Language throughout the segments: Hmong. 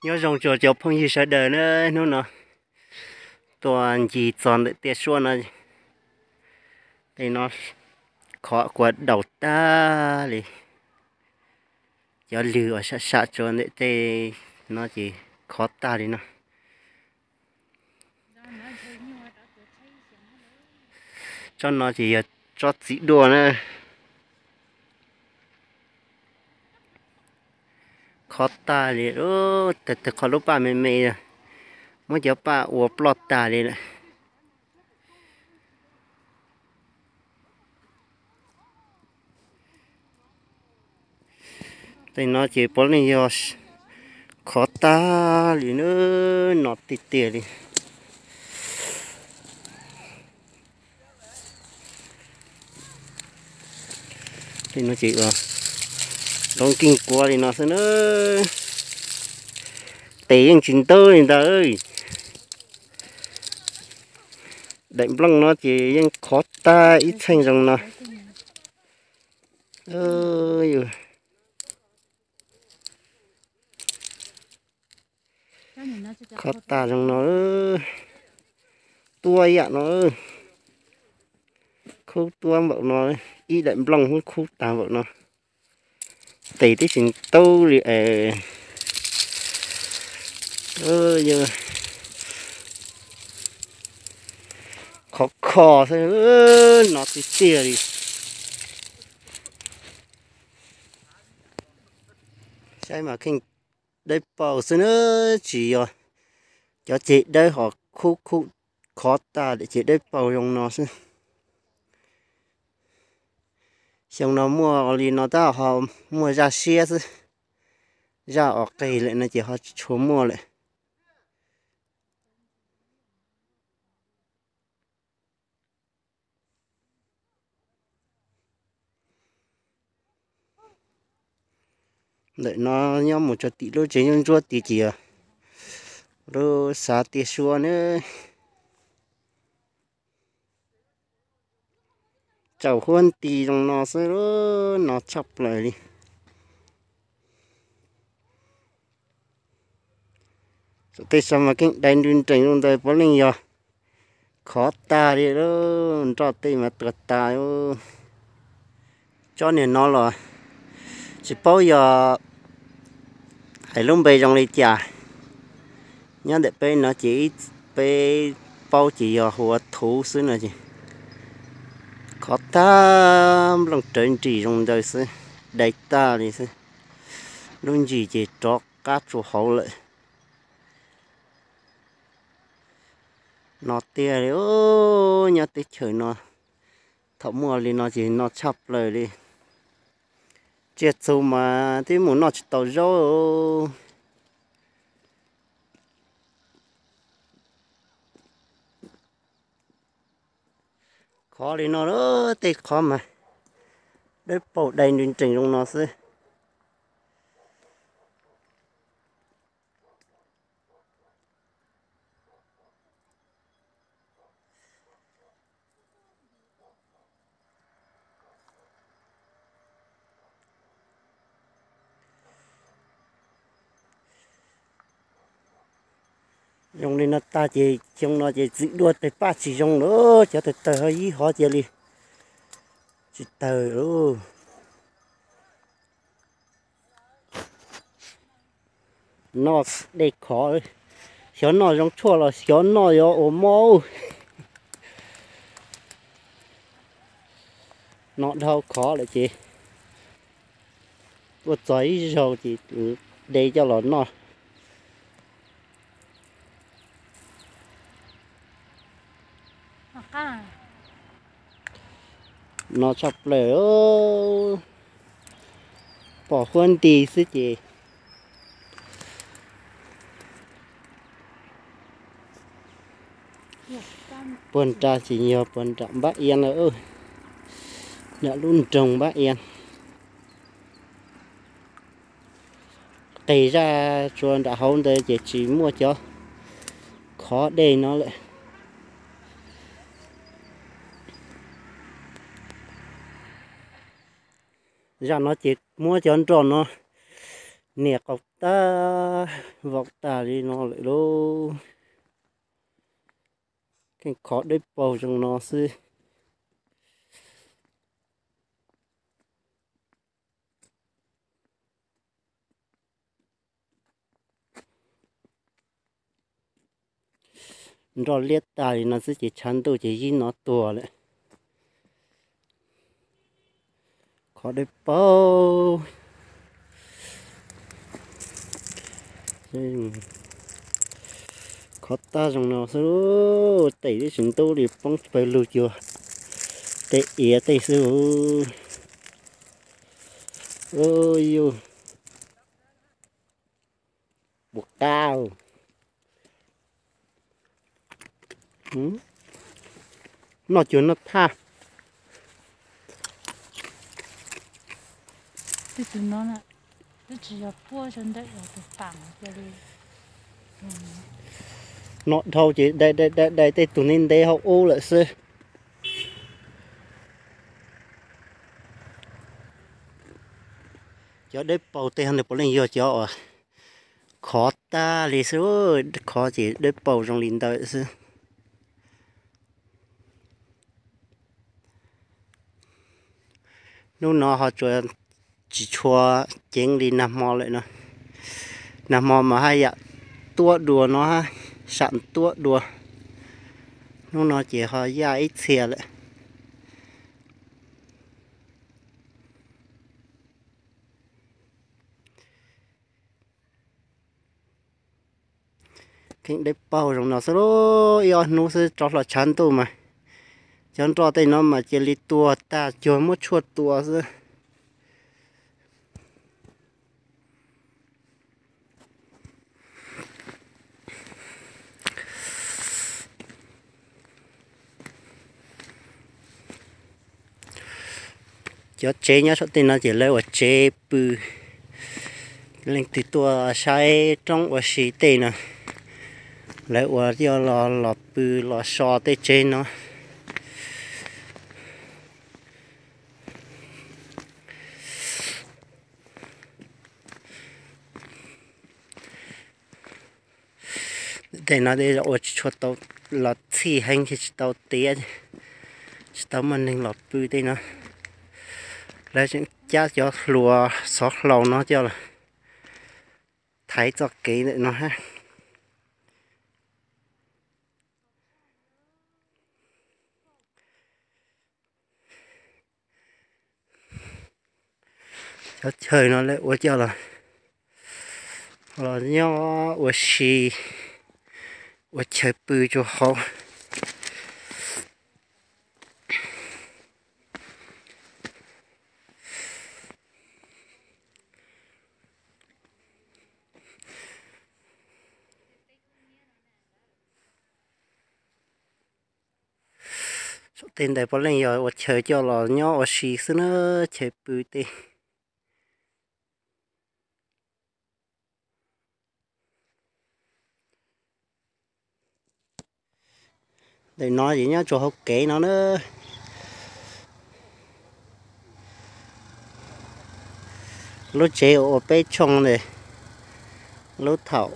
Nyob zoo txog cov phooj ywg sawv daws na, hnub no tuaj ncig txog ntawm tiaj suab no, tej no khov kuav daus tag li. Cov lwg uas sam sam tsuas ntawm tej no ces khov tag li no. Tsob no ces yog tsob txiv duaj na. Khov tag li, tag tag qhov lub paj me me, muab cov paj ua ploj tag li lawm. Tej no ces puav leej yog khov tag li na, no tiag tiag li. Tej no ces ua nkeeg kuav li no xwb na, tes yeej tsis ntaub li ntawd. Daim nplooj no ces yeej khov tag ib txheej zoo no. Khov tag zoo no, tuab yam no, khub tuab npaum no, ib daim nplooj khub tag npaum no. Tes twb tsis ntaub li es. Khov kho xwb, no tiag tiag li. Saib mas kheej dawb paug xwb na, tsis yog cov ceg dawb ho khub khub khov tag lawm ces dawb paug zoo no xwb. Xyoo no muaj li no tab ho muaj zaj siab xwb, zaj os qig lawm no ces ho tsis tshua muaj lawm. Ntawm no nyob mus txog tim lub tsev ntsuab ntsuab tid ces yog lub xav tiaj suab na. Tsaus huab nti zoo no xwb, no tshaj plaws li. Tej so mas keej dai nrees zoo ntawd puav leej yog khov tag li, nroj tej mas tuag tas. Tsob niag no los tsis paub yog hais lub npe zoo li cas. Nyob ntawm peb no ces peb paub ces yog hu ua thuv xwb no ces khov tag, nplooj rawv nris zoo ntawd xwb, dai tag li xwb. Lub ntsis ces rov qab tsuas hauv lawm. No tiag li, nyob teb chaws no thaum muaj li no ces no tshaj plaws li. Tsiaj txhu mas twb mus noj tsis tau zaub. Khov li no, tej qhov mas dawb paug dai nrees nrees zoo no xwb. Zoo li no tag ces xyoo no ces txwm dua tes paj tsis zoo lawm, cov tawg tawg ho ib hov cia li tsis tawg lawm. Noj dej khov, xyov noj zoo tshuaj los xyov noj yuav ua mob. Noj dhau khov lawm ces tuaj txog ib zaug ces de coj los noj. No tshaj plaws, pom huab nti xwb ces puag nram tsis yog puag nram Npab Ia na, nram lub nroog Npab Ia. Qis zaj tsua nram hauv ntawd ces tsis muaj cov khov dej no lawm. Zaj no ces muab cov nroj no nias tag, vau tag li no lawm lauj. Kheej khov dawb paug zoo no xwb. Nroj liab tag li no xwb ces tshav ntuj ces yib no tuag lawm. Khov dawb paug. Khov tag zoo no xwb, tes twb tsis ntub li poob pawg lug cuag tej iav tej xwb. Yuj, puas qab. Noj cuag noj thaj. Noj dhau ces dai dai dai dai tej tug ntev ntev hauv ub lawm xwb. Cov dawb paug tej ho nws puav leej yog cov uas khov tag li xwb, khov ces dawb paug zoo li ntawd xwb. Hnub no ho tsuas tsis tshua ceev li nag hmo lawm no. Nag hmo mas haj yam tuab dua no, sam tuab dua. Hnub no ces ho yaj ib txhia lawm. Kheej dawb paug zoo no xwb lauj, ib ob hnub xwb rov hlo tshav ntuj mas cov nroj tej no mas cia li tuag tag cuag muab tshuaj tua xwb. Cov tsev nyob saum tej no ces lawv ua tsev pw. Leej twg tuaj saib roob ua si tej no, lawv ua coj los los pw los so tej tsev no. Tej no tej ua tsis tshua tau, los txhij heev ces tsis tau tiav, tsis tau muaj neeg los pw tej no. Lawv tseem cab cov hlua xov hlau no coj los thaiv txoj kev ntawm no hab. Cov chaw no lawv ua coj los, los nyob ua si, ua chaw pw rau hauv. Saum tej ntawd puav leej yog ua chaw coj los nyob ua si xwb na, chaw pw tej. Ntawm no ces nyob rau hauv kev no na. Lub tsev ua peb tshooj ntawd, lub thaum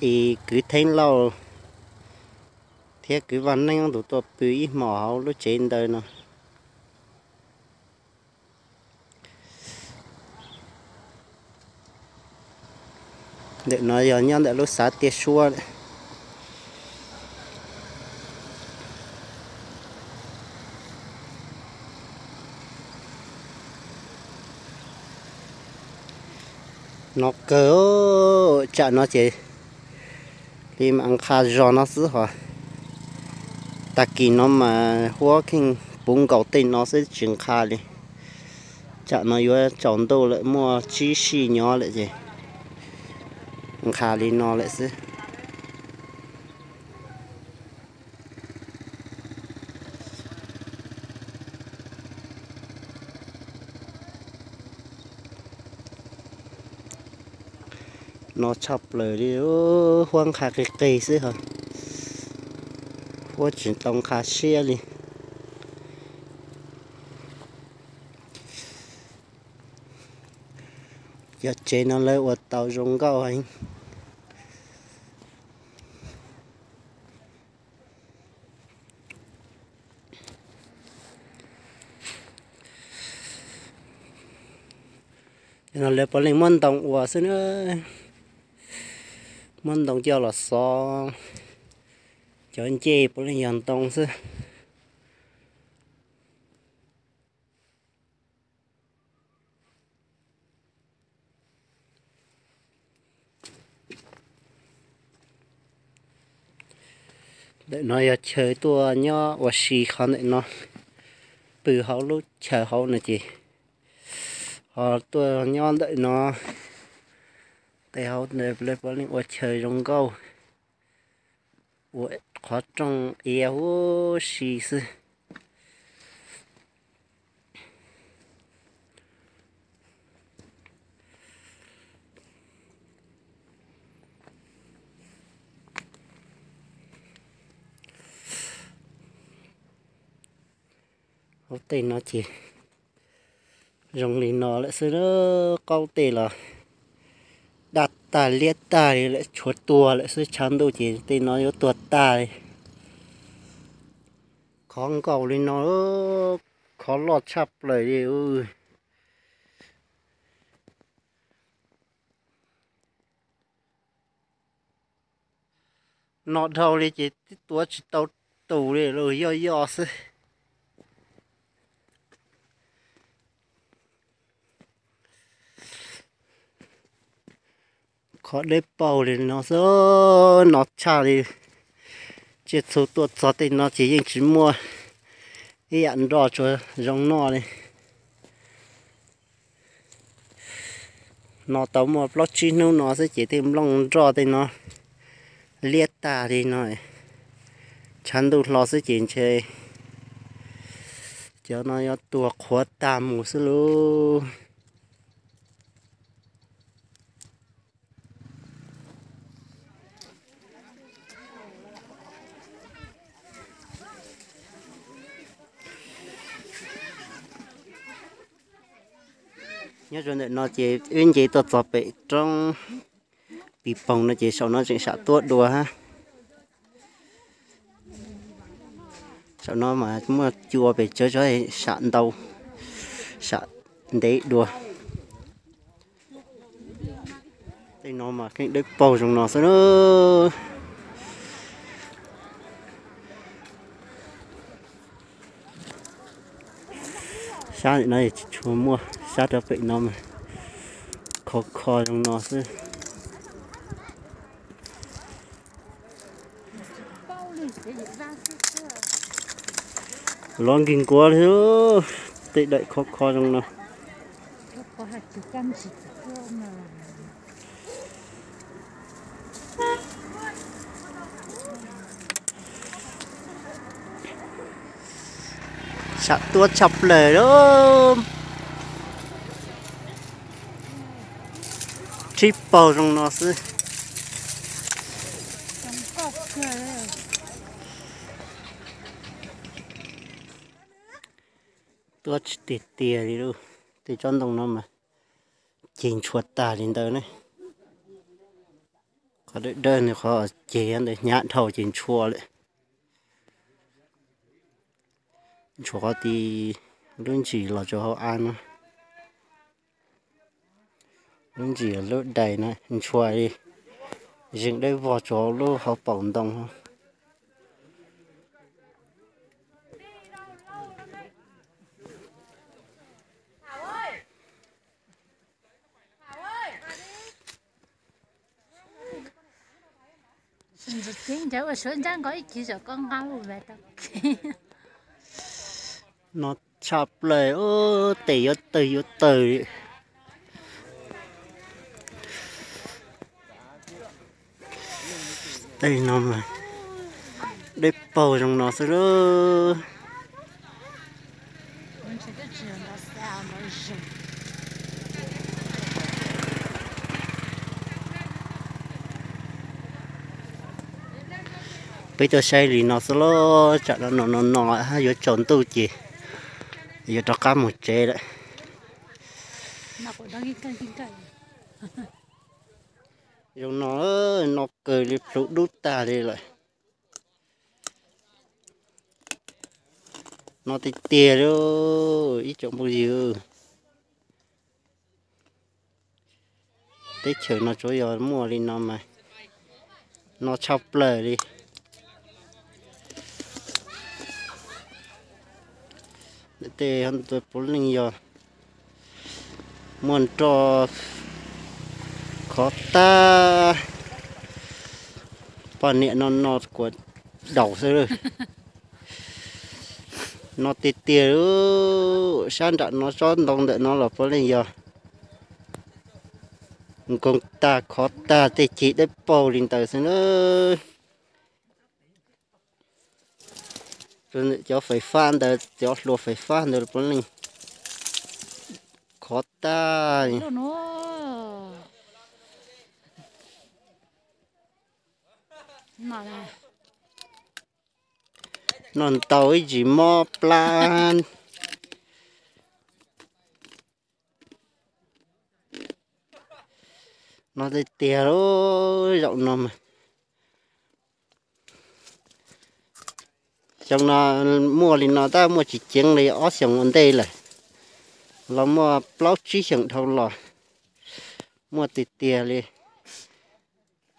i kwv Theeb Lauj thiab kwv Vaj Neeb ob tug tuaj pw ib hmos hauv lub tsev ntawd no. Ntawm no yog nyob ntawm lub xav tiaj suab. No kawg, tsam no ces li mam nqha zog no xwb hos. Tag kis no mas huab kheej puv nkaus tej no xwb tsis nqha li. Tsam no yuav tsaus ntuj lawm muaj tsib sij nyob lawm ces nqha li no lawm xwb. No tshaj plaws li, huab nqha qig qig xwb hos. Huab tsis tau nqha siab li. Cov tsev no lawv ua tau zoo nkauj heev. No lawv puav leej muab ntoo ua xwb na. Muab ntoo coj los xov, cov ncej puav leej yog ntoo xwb. Ntawm no yog chaw tuaj nyob ua si qhov ntawm no, pw hauv lub chaw hauv no ces ho tuaj nyob ntawm no. Tej hauv ntawd lawv puav leej ua chaw zoo nkauj, ua qhov rooj ia huv si xwb. Hauv tej no ces zoo li no lawm xwb, qaub tej los daj tag liab tag li lawm, tshuav tuag lawm xwb. Tshav ntuj ces tej no yuav tuag tag li. Khov nkaus li no, khov loj tshaj plaws li. No dhau li ces twb tuav tsis tau tus li, yoj yoj xwb. Khov dawb paug li no xwb, no tshaj li. Tsiaj txhu tuaj txog tej no ces yeej tsis muaj ib yam nroj tsuas zoo noj li. No tau muaj plaub tsib hnub no xwb ces tej nplooj nroj tej no liab tag li no. Tshav ntuj hlo xwb ces ntshe cov no yuav tuag qhuav tag mus xwb lauj. Nyob rau ntawm no ces wb nce tuaj txog pem roob Pis Poog no ces saum no tseem sam tuab dua hab. Saum no mas muaj cua pes tsawg tsawg, sam ntau, sam ntev dua. Tej no mas keej dawb paug zoo no xwb na. Sab ntawm no tsis tshua muaj, sab rau pem no mas khov kho zoo no xwb. Lov nkig nkuav li, tej daim khov kho zoo no. Sam tuab tshaj plaws lauj. Tsib paug zoo no xwb. Tuab tsis tiag tiag li lauj. Tej tsob ntoo no mas ceg ntshua tag li ntawd ne. Qhov dawb dawb ntawd qhov ceg ntawd hnyav dhau ces ntshua lawm. Ntshua qhov tid, lub ntsis los rau hauv av no. Lub ntsis lub dais no ntshua li, zeeg dawb vog rau lub hauv paus ntoo. No tshaj plaws, tes yuav tawg yuav tawg. Tej no mas dawb paug zoo no xwb lauj. Peb tuaj saib li no xwb lauj, tsam no no no yuav tsaus ntuj ces yuav rov qab mus tsev lawm. Zoo no, no kawg li, plhuav dub tag li lawm. No tiag tiag li, ib tsoom phooj ywg. Teb chaws no tsuas yog muaj li no mas, no tshaj plaws li. Tej puav leej yog muaj nroj khov tag, poj niam no no kuas daus xwb. No tiag tiag, sab nram no tsob ntoo ntawm no los puav leej yog nkoos tag khov tag, tej ceg dawb paug li ntawd xwb na. Cov fais fab ntawd, cov hlua fais fab ntawd puav leej khov tag. Noj ntau ib ntsis mob plab. No tiag tiag, zaum no mas, xyoo no muaj li no tab muaj tsis ceev li, ob xyoos ua ntej lawm los muaj plaub tsib xyoos dhau los muaj tiag tiag li.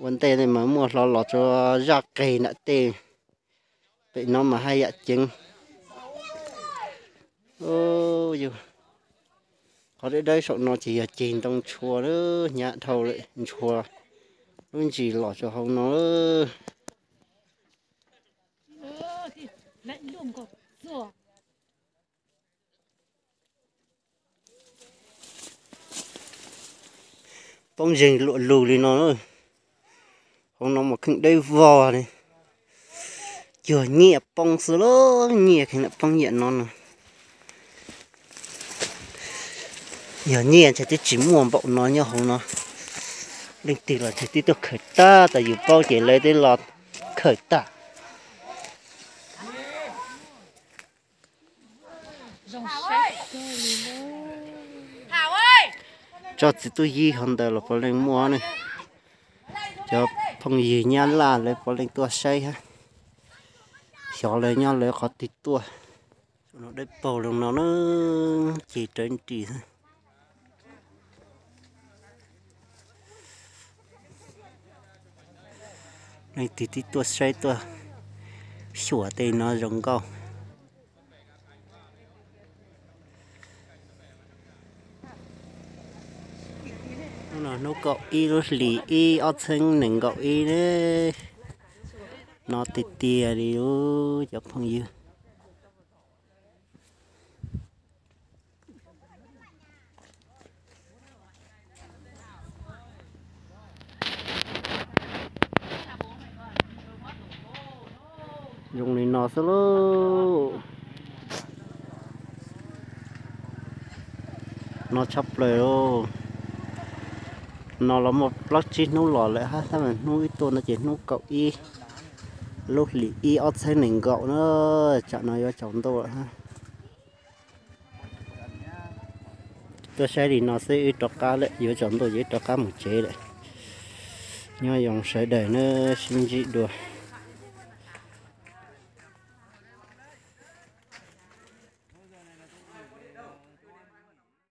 Ua ntej mas muaj hlo los tsuas zaj qeg nram tej, pem no mas haj yam ceev. Yog qhov dawb dawb saum no ces yog ceg ntoo ntshua, hnyav dhau lawm, ntshua lub ntsis los rau hauv no. Poob zeeg luam lug li no, hauv no mas kheej dawb vog li. Cuag nyiaj poob xwb lauj, nyiaj kheej lam poob yam no no. Yog nyiaj ntshe twb tsis muaj npaum no nyob hauv no. Leej twg los ntshe twb tuaj khaws tag, tas yus paub ces lawv twb los khaws tag. Tsob txiv tub yib hov ntawd los puav leej muaj ne. Cov phooj ywg Nyab Laj lawv puav leej tuaj saib hab, xyov lawv nyob lawv qhov twg tuaj. Dawb paug li no na, ceg rawv nris xwb. Leej twg twb tuaj saib tuaj xyuas tej no zoo nkauj. Hnub no hnub kaum ib lub hlis ib ob txheeb nees nkaum ib ne. No tiag tiag li cov phooj ywg. Zoo li no xwb lauj. No tshaj plaws lauj. No los muaj plaub tsib hnub los lawm hab, tab mas hnub ib tuaj no ces hnub kaum ib lub hlis ib ob txheeb nees nkaum na. Tsam no yuav tsaus ntuj lawm hab. Tuaj saib li no xwb wb rov qab lawm, yuav tsaus ntuj ces wb rov qab mus tsev lawm. Nyob zoo sawv daws nawb, sib ntsib dua.